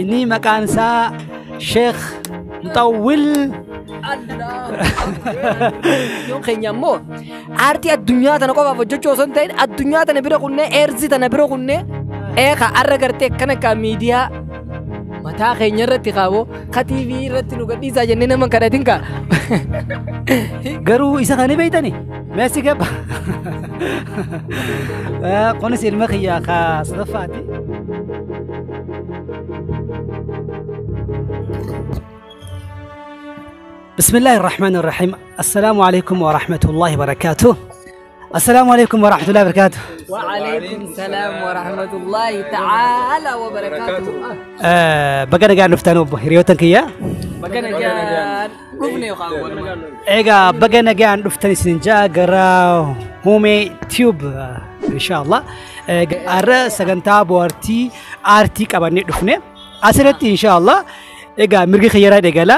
Inni maqaan isaa Sheekh Muxawwil. Yoon keenya immoo aartii addunyaa tana qofaaf hojjechuu osoo hin ta'in addunyaa tana bira kunnee eerzii tana bira kunnee eeka arra gartee akkana ka miidiyaa mataa keenya irratti kaawoo ka TV irratti nu gadhiisaa jennee nama hin kadhatin kaa. Garuu isa kana beeytani? Meessi gabba. Kunis ilma kiyyaa ka sadaffaati. بسم الله الرحمن الرحيم. السلام عليكم ورحمة الله وبركاته. السلام عليكم ورحمة الله وبركاته. وعليكم السلام ورحمة الله تعالى وبركاته. Baga nagaan dhuftan obbo hiriyoota kiyya. Baga nagaan dhufne yookaan walumaa. Egaa baga nagaan dhuftan isin jaa gara Humee Tube inshallah. Har'a sagantaa bohaartii aartii qabannee dhufne. Asirratti inshallah egaa mirgi xiyyaraa eegala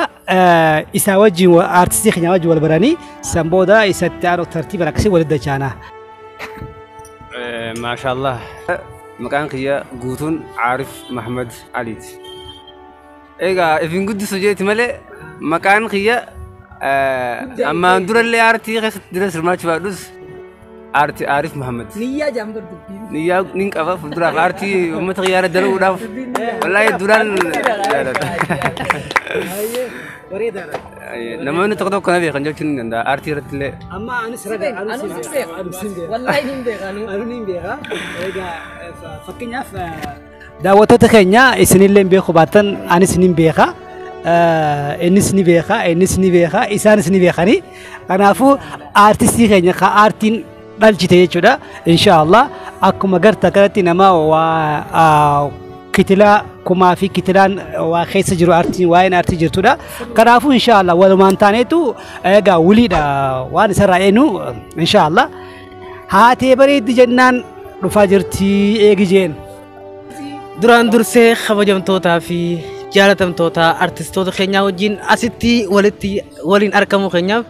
isaa wajjin aartistii keenya wajjin wal baranii san booda isatti aanu tartiiban akkasii walitti dachaana. Maashaallah. Maqaan kiyya guutuun Aarif Mahmad Aliiti. Egaa ifin guddisu jeeti malee maqaan kiyya ammaan durallee aartii keessatti dura sirmaachuu baadhus aartii Aarif Mahmad. Niyyaa jaam dubbiin. Niyyaa nin qaba fuulduraaf aartii uummata kiyyaara dalaguudhaaf wallaahi duraan jaalladha. Namoonni tokko tokko na beekan jechuun ni danda'a aartii irratti illee. Amma anis raga Anus hin beeku. Wallaahi hin beeku anuu. Anuu ni beeka. Egaa fakkeenyaaf daawwattoota keenya isinillee hin beeku baattan anis ni beeka. Innis ni beeka, innis ni beeka, isaanis ni beekani. Kanaafuu aartistii keenya ka aartiin dhalchite jechuudha. Inshaallah akkuma garta kanatti nama waa kitilaa kumaa fi kitilaan waa keessa jiru aartiin waa'een aartii jirtudha. Kanaafuu inshaallah walumaan taaneetu egaa wuliidha waan isarraa eenu inshaallah. Haatee bareeddi jennaan dhufaa jirti eegi jeen. Duraan dursee kabajamtootaa fi jaalatamtoota artistoota keenyaa wajjin asitti walitti waliin argamuu keenyaaf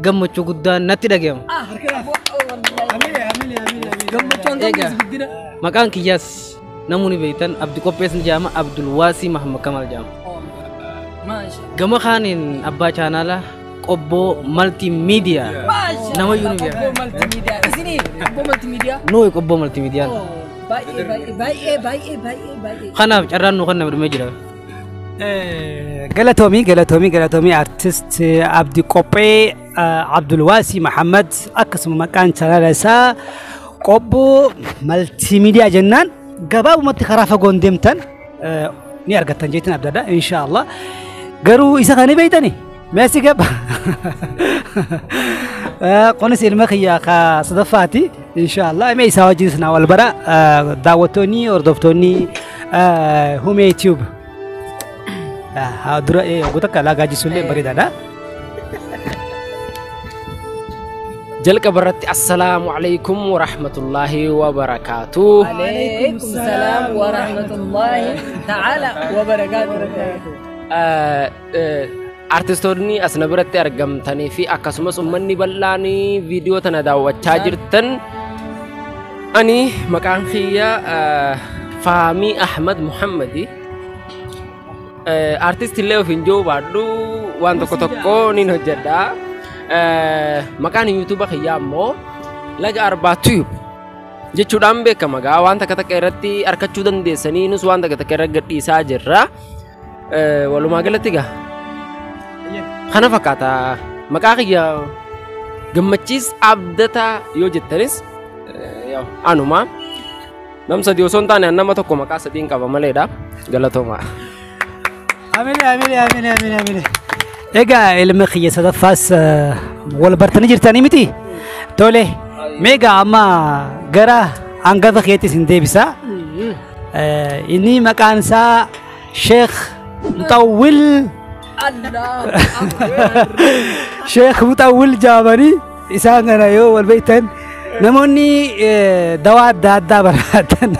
gammachuu guddaan natti dhaga'ama. Gammachuun Egaa. gammachuun guddina. Maqaan kiyyaas namoonni beektan Abdi Qopheesni jedhama Abdulwaasii Mahammad Kamal jedhama. Maasha. Gama kaaniin abbaa chaanaalaa Qobboo Maltiimiidiyaa. Namayyuu ni beeka. Qobboo Maltiimiidiyaa. Isinii Qobboo Maltiimiidiyaa. Nuyi Qobboo Maltiimiidiyaan. Baay'ee baay'ee baay'ee baay'ee baay'ee baay'ee. Kanaaf carraan nu kan nama dhumee jira. Galatoomii galatoomii galatoomii artist Abdi Qophee Abdulwaasii Mahammad akkasuma maqaan chaanaala isaa Qobboo Maltiimiidiyaa jennaan gabaabumatti karaa fagoon deemtan ni argattan jeetiin abdadha inshaallah. Garuu isa kana beeytani? Meessi gabba. Kunis ilma kiyya ka sadaffaati inshaallah. Mee isaa wajjin sinaa wal bara daawwattoonni hordoftoonni Humee Tube. Dura oggota akka laagaajisuullee bareedaadha. Jalqaba irratti assalaamu alaikum wa rahmatullaahi wa barakaatuh. Alaikum salaam wa rahmatullahi ta'ala wa barakaatuh. Artistoonni as na biratti argamtanii fi akkasumas uummanni bal'aan viidiyoo tana daawwachaa jirtan ani maqaan kiyya Faamii Ahmad Muhammadi. Artisti illee of hin jiru baadhu waan tokko tokko nin hojjedha. Maqaan yuutuuba kiyyaa immoo Laga Arbaa Tube jechuudhaan beekama gaa waan takka takka irratti argachuu dandeessanii nus waan takka takka irra gadhiisaa jirra. Walumaa galatti gaa kana fakkaata maqaa kiyya Gammachiis Abdataa yoo jettanis anuma nam sadii osoo hin taane nama tokko maqaa sadiin qaba maleedha galatooma. Amine amine amine amine amine. Egaa ilma kiyya sadaffaas wal bartanii jirtanii miti? Tole meegaa amma gara hangafa keetti isin deebisa. Inni maqaan isaa Sheekh Muxawwil. Sheekh Muxawwil jaamanii isaan kana yoo wal beektan namoonni dawaa adda addaa barbaadan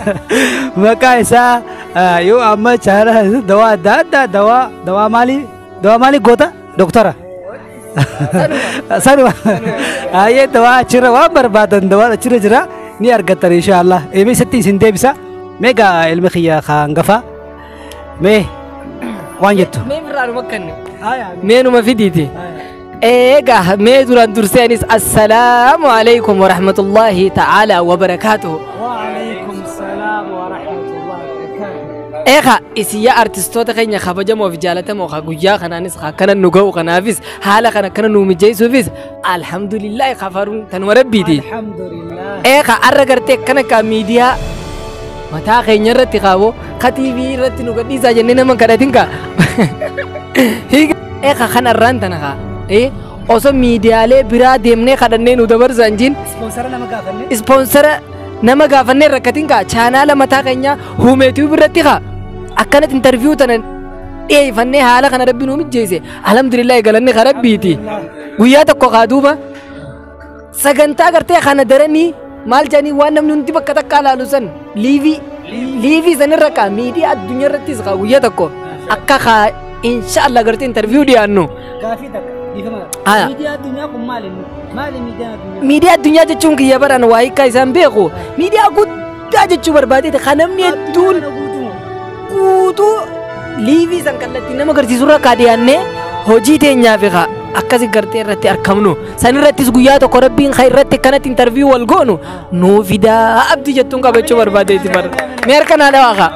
maqaa isaa yoo amma chaara dawaa adda addaa dawaa dawaa maalii dawaa maalii goota doktara. Sanuma ayyee dawaa achirra waan barbaadan dawaa achirra jira ni argattan inshaallah. Eebee isatti isin deebisa. Meegaa ilmi kiyya hangafa Mee waan jettu. Mee birraanuma kanne. Mee numa fidiiti. Eegaa mee duraan dursee anis assalaamu alaikum warahmatullaahi ta'aalaa wabarakaatuhu. Waalaikum salaam warahmatullahi wabarakaatuh. Eegaa isin yaa artistoota keenya kabajamoo fi jaalatamoo haa guyyaa kanaanis haa akkana nu ga'u kanaafis haala kana akkana nu mijeessuufis alhamdulillaahi kafaruun tanuma rabbiiti. Alhamdulillah. Eegaa arra gartee akkana kaa miidiyaa mataa keenya irratti kaawoo ka TV irratti nu gadhiisaa jennee nama hin kadhatin kaa. Eegaa kan arraan tana kaa. Osoo miidiyaalee biraa deemnee kadhannee nu dabarsan jiin. Ispoonsara nama gaafanne. Ispoonsara nama gaafannee rakkatin kaa chaanaala mataa keenyaa huumeetuu biratti kaa akkanatti intarviyuu tana dhiyeeffannee haala kana rabbi nu mijjeesse alhamdulillah galanni ka rabbiiti. Guyyaa tokko kaa duuba sagantaa gartee kana daranii maal jedhanii waan namni hundi bakka takkaa laalu san liivii sanirra kaa miidiyaa addunyaa irrattis kaa guyyaa tokko akka kaa inshaallah gartee intarviyuu dhiyaannu. Gaafii takka dhiifama. Miidiyaa addunyaa kun maali? Maali miidiyaan addunyaa? Miidiyaa addunyaa jechuun kiyya baraan waa hiikkaa isaan beeku. Miidiyaa guddaa jechuu barbaadeeti kan namni hedduun guutuu liivii san kallattiin nama agarsiisurra kaa dhiyaannee hojii teenyaaf kaa akkasi gartee irratti argamnu. San irrattis guyyaa tokko rabbiin kan irratti akkanatti intarviyuu wal goonu nuu fidaa abdii jettuun qabachuu barbaadeeti bara. Mee harka naa dhawaa kaa.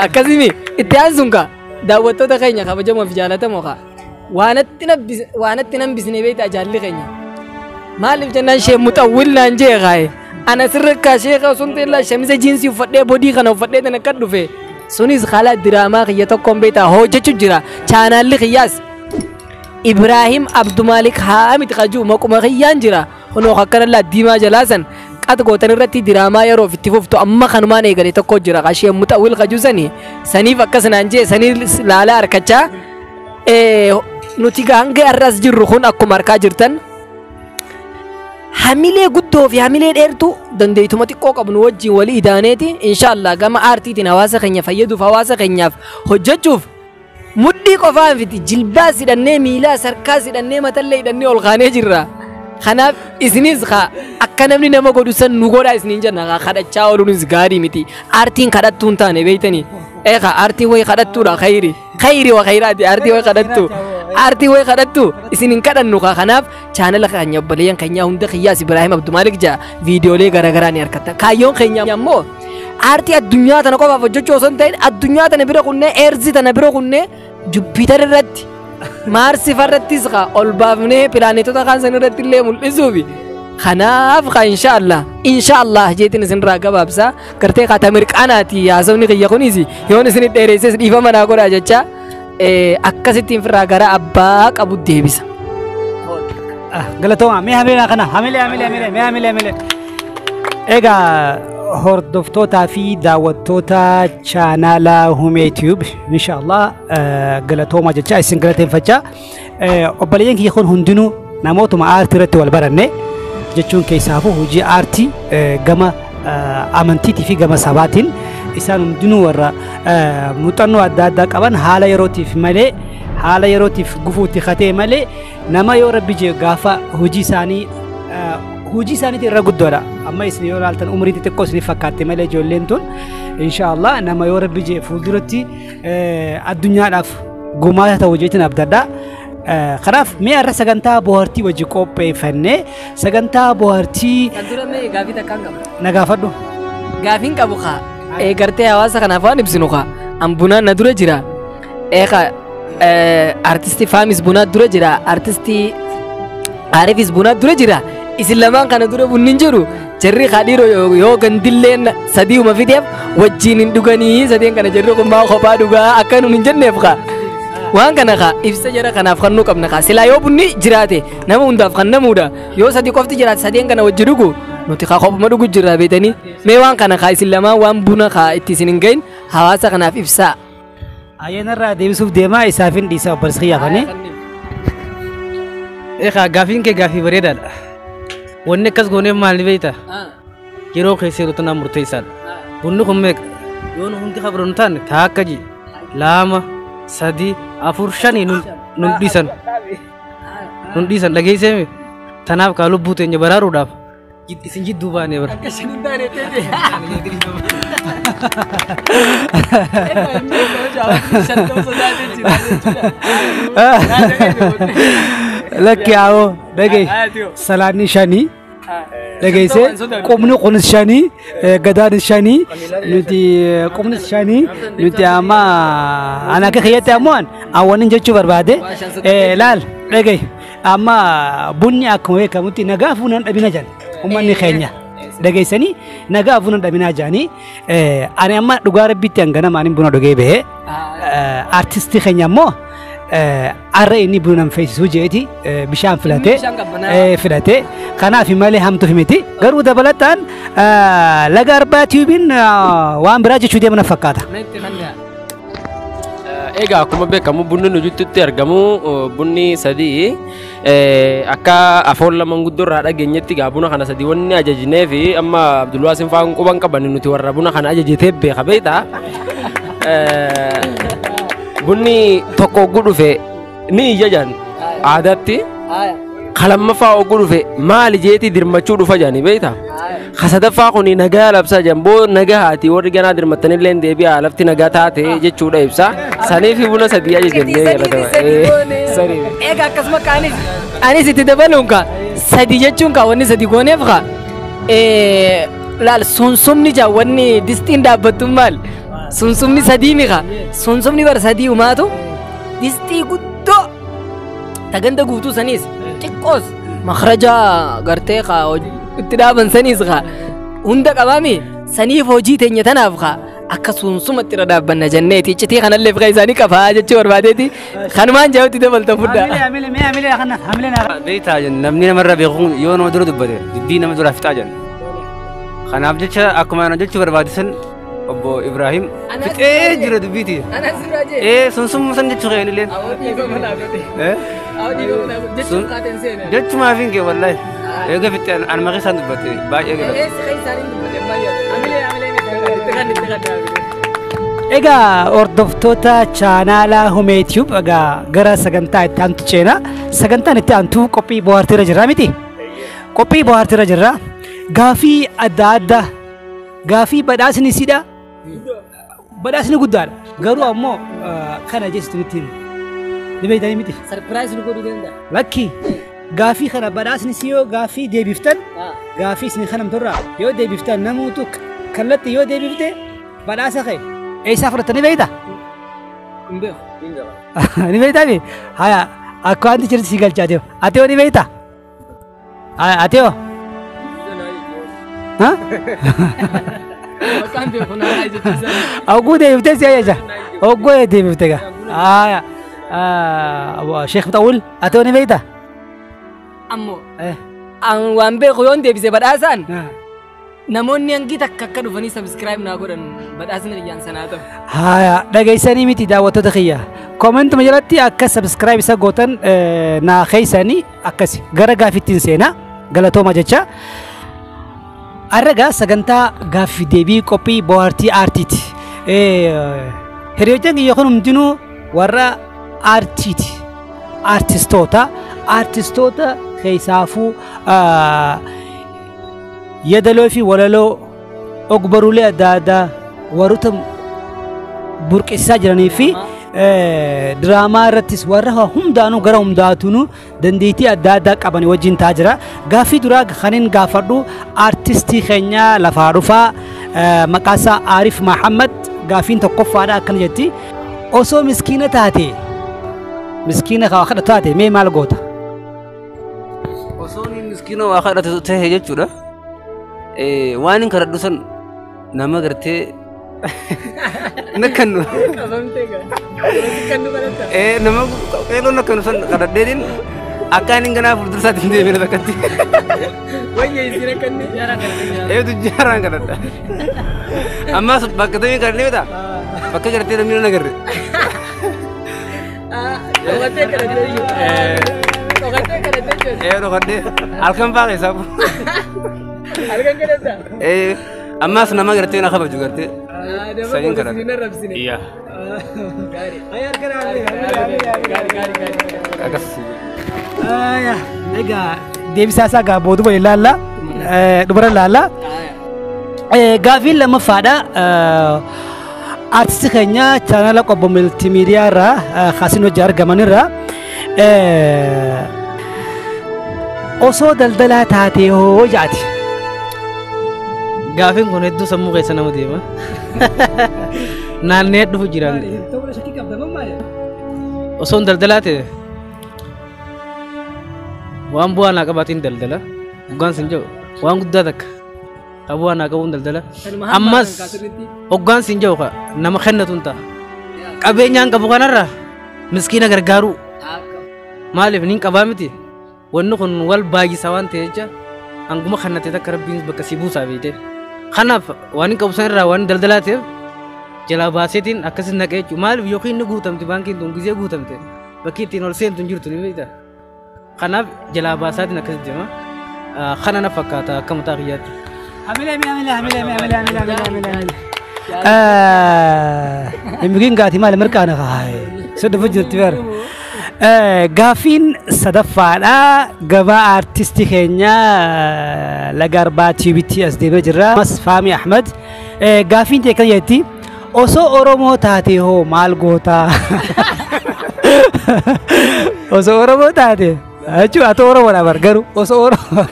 Akkasimi itti aansuun kaa daawwattoota keenya kabajamoo fi jaalatamoo kaa. Waanatti nambisne beektaa jaalli keenya. Maaliif jennaan shee muxawwil naan jee kaaye. Ana sirra kaa sheekha osoo hin ta'in shamise jiinsii uffadhee bodii kana uffadhee tan akka dhufe. Sunis haala diraamaa kiyya tokkoon beektaa hojjechuu jira. Chaanaalli kiyyaas Ibraahim Abdumalik Haamid Qajuu maquma kiyyaan jira. Kunoo akkana diimaa jalaasan qat gootan irratti diraamaa yeroo itti fuftu amma kanumaan eegale tokko jira. Qashee muxawwil qajuu sanii saniif akkas naan jee sanii laalaa harkachaa. Nuti hanga har'as jirru kun akkuma harkaa jirtan hamilee guddoo fi hamilee dheertuu dandeetuma xiqqoo qabnu wajjin walii idaaneeti inshaallah gama aartiitiin hawaasa keenya fayyaduuf hawaasa keenyaaf hojjechuuf mudhii qofaan fiti jilbaas hidhannee miilaas harkaas hidhannee matallee hidhannee ol kaanee jirra. Kanaaf isinis haa akka namni nama godhu san nu godhaa isiniin jenna haa kadhachaa ooluunis gaarii miti. Aartiin kadhattuu hin taane beektanii. Eegaa aartiin wayii kadhattuudha khayri. Khayri wa khayraati aartii wayii kadhattu. Aartii wayii kadhattu isin hin kadhannu haa kanaaf chaanala keenya obboleeyyan keenya hunda kiyyaas Ibraahim Abdumalik jaa viidiyoolee garaagaraa ni argatta. Kaayyoon keenya ammoo aartii addunyaa tana qofaaf hojjechuu osoo hin ta'in addunyaa tana bira kunnee eerzii tana bira kunnee Jupiter irratti Maarsi farrattis haa ol baafnee pilaanetota kaan san irratti illee mul'isuufi. Kanaaf haa inshaallah inshaallah jeetiin isinirraa gabaabsaa gartee haa tamirqaanaati haasofni kiyya kunis yoon isin dheeresses dhiifama naa godhaa jecha akkasittiin firraa gara abbaa qabu deebisa. Galatooma mee hamilee kana hamilee hamilee hamilee mee hamilee hamilee. Egaa hordoftootaa fi daawwattoota chaanaala Humee Tube inshaallah galatooma jecha isin galateeffachaa obboleeyyan kiyya kun hundinuu namootuma aartii irratti wal baranne jechuun keessaafuu hojii aartii gama amantiitii fi gama sabaatiin isaan hundinuu warra muuxannoo adda addaa qaban haala yerootiif malee haala yerootiif gufuutti katee malee nama yoo rabbi jee gaafa hojii isaanii hojii isaaniitiin irra guddoodha. Amma isin yoo ilaaltan umrii xixiqqoo isiniif fakkaatte malee ijoolleen tun inshaallah nama yoo rabbi jee fuulduratti addunyaadhaaf gumaata ta'u jechuun abdadha. Kanaaf mee har'a sagantaa bohaartii wajji qopheeffannee sagantaa bohaartii. Kan dura mee gaafii takkaan qaba. Na gaafadhu. Gaafiin qabu kaa gartee hawaasa kanaaf waan ibsinu kaa an bunaan na dura jira. Eegaa artistii Faamis bunaa dura jira artistii Aarifis bunaa dura jira. Isin lamaan kana dura bunni hin jiru jarri haadhiiroo yoo gandilleen sadiuma fideef wajjin hin dhuganii sadeen kana jarri kun maa kophaa dhugaa akka nun hin jenneef kaa. Waan kana kaa ibsa jara kanaaf kennuu qabna kaa silaa yoo bunni jiraate nama hundaaf kennamuudha yoo sadi qofti jiraate sadeen kana wajji dhugu nuti kaa kophuma dhugu jirra beetanii mee waan kana kaa isin lamaan waan buna kaa itti isin hin gahin hawaasa kanaaf ibsaa. Ayyaanarraa deebisuuf deemaa isaaf hin dhiisaa obboleessa kiyyaafanii. Eegaa gaafiin kee gaafii bareedaadha. Wanni akkas gooneef maal beektaa? Yeroo keessa yeroo tanaa murteessaadha. Bunni kun meeqa? Yoo nu hundi kabira nu taane taakka ji 2 3 4 5 nun dhiisan. Nun dhiisan dhageesseemi. Tanaaf kaa lubbuu teenya baraaruudhaaf isin jidduu baanee bara. Akka shan hin taane ta'e. Lakki awoo dhagaye salaanni shanii dhageessee qubni kunis shanii gadaanis shanii nuti qubnis shanii nuti amma ana akka kiyyatti ammoo awwanin jechuu barbaade laal dhagaye amma bunni akkuma beekamutti nagaa fuunan dhabina jedhan uummanni keenya dhageessanii nagaa fuunan dhabinaa jedhanii ani amma dhugaa rabbitti hangana maanin buna dhugee bahee artistii keenya ammoo arra inni buna feesisuu jeeti bishaan filatee filatee kanaaf malee hamtuuf miti garuu dabalataan laga arbaa tiibiin waan biraa jechuu deemna fakkaata. Egaa akkuma beekamu bunni nuti argamu bunni sadii akka afoon lamaan guddoo irraa dhageenyetti egaa buna kana sadii wanni ajajnee fi amma Abdulwaasin fa'aan quban qaban nuti warra buna kana ajajatee beeka beektaa. Bunni tokko ogguu dhufe ni iyya jedhan aadaatti kalammaffaa ogguu dhufe maali jeetii dirmachuu dhufa jedhanii beektaa. Kasadaffaa kuni nagaa labsaa jedhan boo nagaa haati warri ganaa dirmattanillee deebi'aa lafti nagaa taate jechuudha ibsa. Saniif buna sadii ajajannee galatama. Egaa akkasuma kaanis anis itti dabaluun kaa sadii jechuun kaa wanni sadii gooneef kaa laal sunsumni jaa wanni distiin dhaabbattu maal sunsumni sadii mi kaa sunsumni bar sadii umaatu distii guddoo taganda guutuu saniis xiqqoos makhraja gartee kaa itti dhaaban saniis kaa hunda qabaami saniif hojii teenya tanaaf kaa akka sunsumatti irra dhaabbanna jenneeti iccitii kanallee fiqa isaanii qabaa jechuu barbaadeeti kanumaan jahutti dabalta fudhaa. Beektaa jenna namni namarra beeku yoo nama dura dubbate dubbii nama duraa fixaa jenna. Kanaaf jecha akkuma ana jechuu barbaadisan obbo Ibrahim fixee jira dubbiiti. Sunsumma san jechuu keen illee. Jechumaaf hin kee wallaahi. Eega fixee an maqaa isaan dubbate baay'ee galata. Egaa hordoftoota chaanaalaa Humee Tube egaa gara sagantaa itti aantu ceena. Sagantaan itti aantu qophii bohaartiirra jirra miti? Qophii bohaartiirra jirra. Gaafii adda addaa gaafii badhaasni isiidha. Badhaasni guddaadha. Garuu ammoo kana jechuun nutti himu. Ni beektanii miti? Sarpiraayiz nu godhuu danda'a. Lakki gaafii kana badhaasni si yoo gaafii deebiftan gaafii isin kanamturraa yoo deebiftan namoota kallattii yoo deebifte badhaasa kee eessaa fudhattanii beektaa? Hin beeku. Ni beektaa mi? Haya akka wanti jirti si galchaa deemu. Ati hoo ni beektaa? Haya ati hoo? Maqaan beeku naa jechuudha. Ogguu deebiftee si ajaja. Ogguu deebifte gaa. Haya Sheekh Mutawwil ati hoo ni beektaa? Ammoo waan beeku yoon deebise badhaasaan namoonni hangi takka akka dhufanii subscribe naa godhan badhaasni riyyaan sanaa ta'u. Haya dhageessanii miti daawwattoota kiyya. Komentuma jalatti akka subscribe isa gootan naa keeysanii akkasi gara gaafittiin seenaa galatooma jecha. Arragaa sagantaa gaaffii deebii qophii bohaartii aartiiti. Hiriyoottan kiyya kun hundinuu warra aartiiti. Aartistoota aartistoota keessaafuu yeedaloo fi walaloo ogbaruulee adda addaa warroota burqisiisaa jiranii fi diraamaa irrattis warra hundaanuu gara hundaatuun dandeettii adda addaa qaban wajjin ta'aa jira. Gaaffii duraa kanin gaafadhu aartistii keenya lafaa dhufaa maqaa isaa Aarif Mahammad gaaffiin tokkoffaadha akkana jetti. Osoo miskiina taate miskiina kadhatu taate mee maal goota? Osoo miskiina waa kadhatu ta'e jechuudha. Waan hin kadhadhu san nama gartee nakkannu. Nama qeeloo nakkannu san kadhadheetiin akka inni ganaa fuuldura isaatiin deemee takkatti. Wayya isin akkanni. Tujjaaraan kadhadha. Ammas bakka tamii kadhannee beektaa? Bakka gartee namni na agarre. Dhokatee kadhadhee jechuudha. Dhokatee kadhadhee jechuudha. Dhokadhee halkan fa'aa keessaa. Halkan kadhadhaa? Ammas nama gartee na kabaju gartee. Saniin kadhadha. Iyyaa. Akkas. Egaa deebisaa isaa gaa booduma ilaalla. Dubara ilaalla. Gaafiin lammaffaadha. Artisti keenya chaanala Qobbo Multiimiidiyaa irraa kaasin hojii argaman irraa osoo daldalaa taatee hoo jaati. Gaafiin kun hedduu sammuu keessa nama deema. Naannee dhufu jiraan. Osoon daldalaa ta'e waan bu'aa naa qabaatiin daldala. Hoggaan sin jedhu waan guddaa takka. Ka bu'aa naa qabuun daldala. Ammas hoggaan sin jedhu nama kennatu hin ta'a. Qabeenyaan qabu kanarra miskiina gargaaruu. Maaliif niin qabaa miti? Wanni kun wal baay'isa waan ta'e jecha hanguma kennate takka rabbiin bakka si buusaa beekte. Kanaaf waan hin qabu san irraa waan daldalaa ta'eef jalaa baaseetiin akkasis naqee jechuudha. Maaliif yookiin inni guutamte baankiin tun gizee guutamte bakki ittiin ol seentu hin jirtu ni beekta. Kanaaf jalaa baasaatiin akkasis deema. Kana na fakkaata akka mataa kiyyaatti. Hamilee hamilee hamilee hamilee hamilee hamilee hamilee. Himmigiin gaatii maali mirqaana kaaye? Soddofu jirti bara. Gaafiin sadaffaadha. Gabaa aartistii keenya Laga Arbaa TVtti as deemee jirra. Mas Faami Ahmad. Gaafiin ta'e kan jetti osoo Oromoo taate hoo maal gootaa? Osoo Oromoo taate jechuun ati Oromoodha bar garuu osoo Oromoo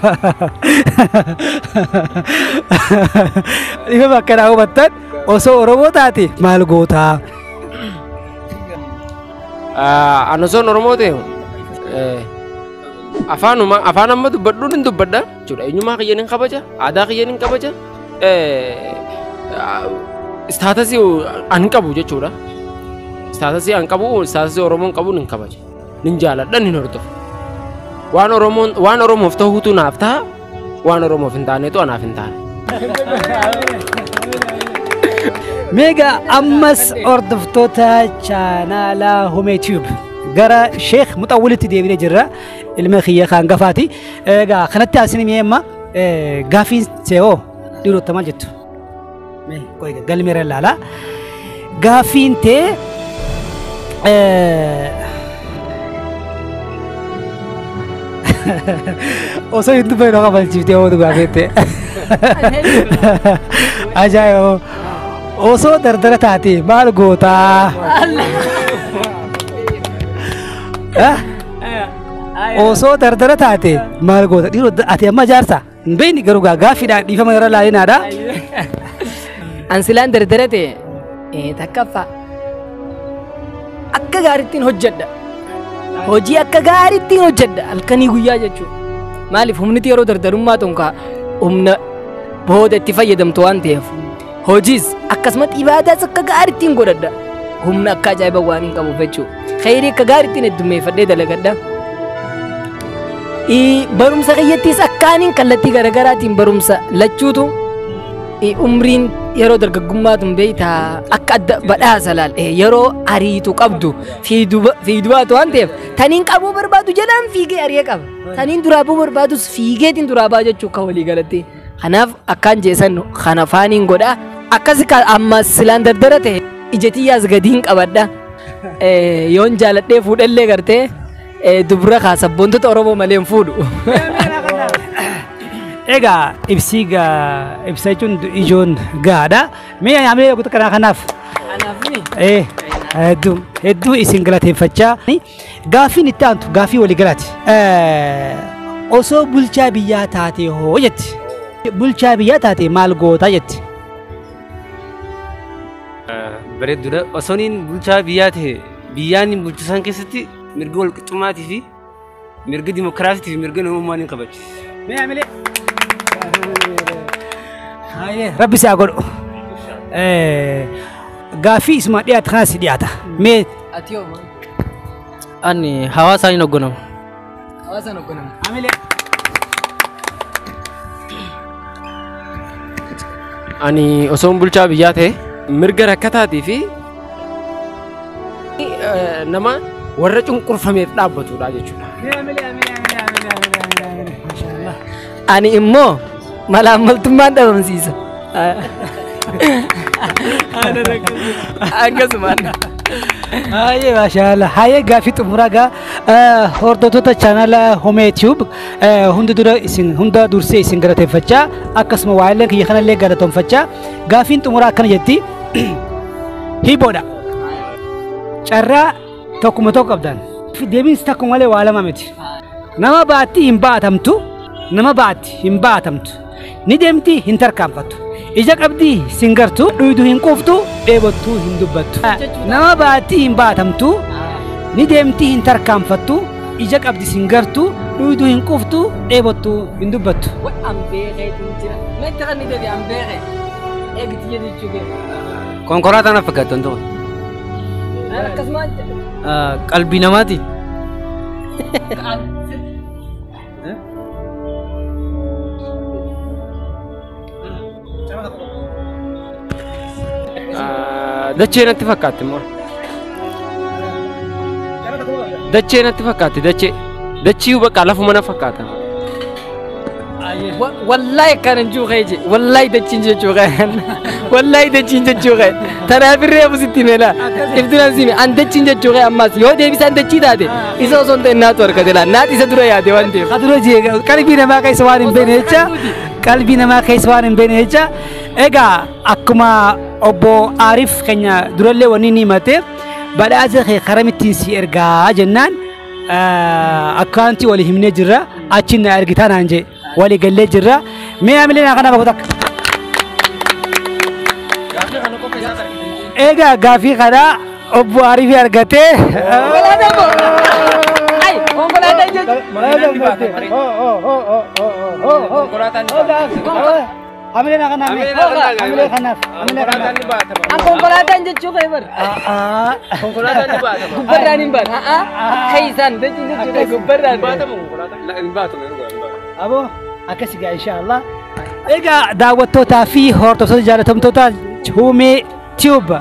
dhiifama akkanaa hubattan osoo Oromoo taate maal gootaa? Ani osoon Oromoo ta'e afaanuma afaan amma dubbadhuun hin dubbadha jechuudha. Eenyummaa kiyya nin kabaja, aadaa kiyya nin kabaja, istaatasii an qabu jechuudha. Istaatasii an qabu, istaatasii Oromoon qabu nin kabaja. Nin jaaladha, nin hordofa. Waan Oromoon waan Oromoof ta'utu naaf ta'a, waan Oromoof hin taanetu anaaf hin taane. Meegaa ammas hordoftoota chaanaalaa Home Tube gara Sheekh Muxawwilitti deebinee jirra. Ilma kiyya kan gafaati. Egaa kanatti asin mee amma gaafiin se'oo dhiirota maal jettu? Mee qoy galmeera ilaala. Gaafiin tee osoo hin dubbanne nama kabalchiiftee hoo gaafette. Ajaa'iba! Osoo dardara taate maal gootaa? Osoo dardara taate maal goota? Dhiirota ati amma jaarsa hin beekni garuu gaaffiidhaan dhiifama irra laalinaadha. An silaan dardara ta'e takkaffaa akka gaariittiin hojjedha. Hojii akka gaariittiin hojjedha halkanii guyyaa jechuudha. Maaliif humniti yeroo dardarummaa tun kaa humna booda itti fayyadamtu waan ta'eef. Hojiis akkasumas ibaadaas akka gaariittiin godhadha. Humna akka ajaa'iba waan hin qabuuf jechuudha. Khayrii akka gaariittiin heddummeeffadhee dalagadha. Barumsa kiyyattis akkaaniin kallattii garaagaraatiin barumsa lachuutu umriin yeroo dargaggummaa tun beektaa akka adda badhaasa laal yeroo ariitu qabdu fiidubaatu waan ta'eef taniin qabuu barbaadu jalaan fiigee ari'ee qaba. Taniin duraa bu'uu barbaadus fiigeetiin duraa ba'a jechuu akka walii galatti. Kanaaf akkaan jeesan kana faaniin godha. Akkasi amma silaan dardara ta'e ija tiyyaas gadiin qabadha. Yoon jaaladhee fuudhallee gartee dubra kaa sabboontota Oromoo malee hin fuudhu. Egaa ibsii ibsa jechuun ijoon gahaadha. Mee hamilee goota kanaa kanaaf. Hedduu hedduu isin galateeffachaa. Gaaffiin itti aantu gaaffii walii galaati. Osoo bulchaa biyyaa taate hoo jetti. Bulchaa biyyaa taate maal gootaa jetti. Bareedduudha. Osooniin bulchaa biyyaa ta'e biyyaan bulchisan keessatti mirga walqixxummaatii fi mirga dimokiraasiitii fi mirga namummaa ni kabachiisa. Mee hamilee. Rabbi si haa godhu. Gaaffii isuma dhiyaate kanas si dhiyaata. Mee Ati yoo Ani hawaasaan hin hoogganama. hawaasaan hoogganama. Hamilee. Ani osoon bulchaa biyyaa ta'e mirga rakkataatii fi nama warra cunqurfameef dhaabbatudha jechuudha. Ani immoo malaammaltummaan dhabamsiisa. Akkasumaan. Hayyee, maashaallah. Hayyee, gaaffii xumuraa gaa hordoftoota chaanala Homee Tube hunda dura isin hunda dursee isin galateeffachaa, akkasuma waa'illee kiyya kanallee galatoonfachaa, gaaffiin xumuraa akkana jetti. Hiboodha. Carraa tokkuma tokko qabdan. Deebiinsi tokko malee waa lama miti. Nama baatti hin baatamtu, nama baatti hin baatamtu. Ni deemti hin tarkaanfattu. Ija qabdii sin gartu, dhuydu hin quuftu, dheebottuu hin dubbattu. Nama baatti hin baatamtu, ni deemti hin tarkaanfattu, ija qabdi sin gartu, dhuydu hin quuftu, dheebottuu hin dubbattu. Wa an beekeetiin jira. Metti kan ni deebi an beeke. Eegiti jechuu kee. Konkolaataa na fakkaatti wanti kun. Akkasumaan Qalbii namaati. Dachee natti fakkaatti immoo. Dachee natti fakkaatti dachee. Dachii bakka lafuma na fakkaata. Wallahi akkana hin jiru kee, wallahi dachiin jechuu kee, wallahi dachiin jechuu kee. Tanaaf irree busitti meela iftunan sime an dachiin jechuu kee. Ammas yoo deebisaan dachii taate isa osoo hin ta'in naatu harkate laa, naati isa dura yaade waan ta'eef. Kadura jee qalbii namaa keessa waan hin beekne jecha, qalbii namaa keessa waan hin beekne jecha. Egaa akkuma obbo Aariif keenya durallee wanni inni himate, badhaasa kee karamittiin si ergaa jennaan akkaantii walii himnee jirra, achiin na ergitaa naan jee walii gallee jirra. Mee amilee naa kana bakka takka. Egaa gaafii kana obbo Aariif argatee. Ay, konkolaataan jechuun. Amilee naa kanaaf. Amilee kanaaf. Amilee kanaaf. An konkolaataan jechuu kee bar. Konkolaataan ni baatama. Gubbarraan hin baatu. Keeysaan dachiin jechuu kee gubbarraan. Baatama konkolaataan. Hin baatama yeroo hin baatama. Aboo akkas egaa inshaallah. Egaa daawwattootaa fi hordoftoota jaalatamtoota Humee Tube.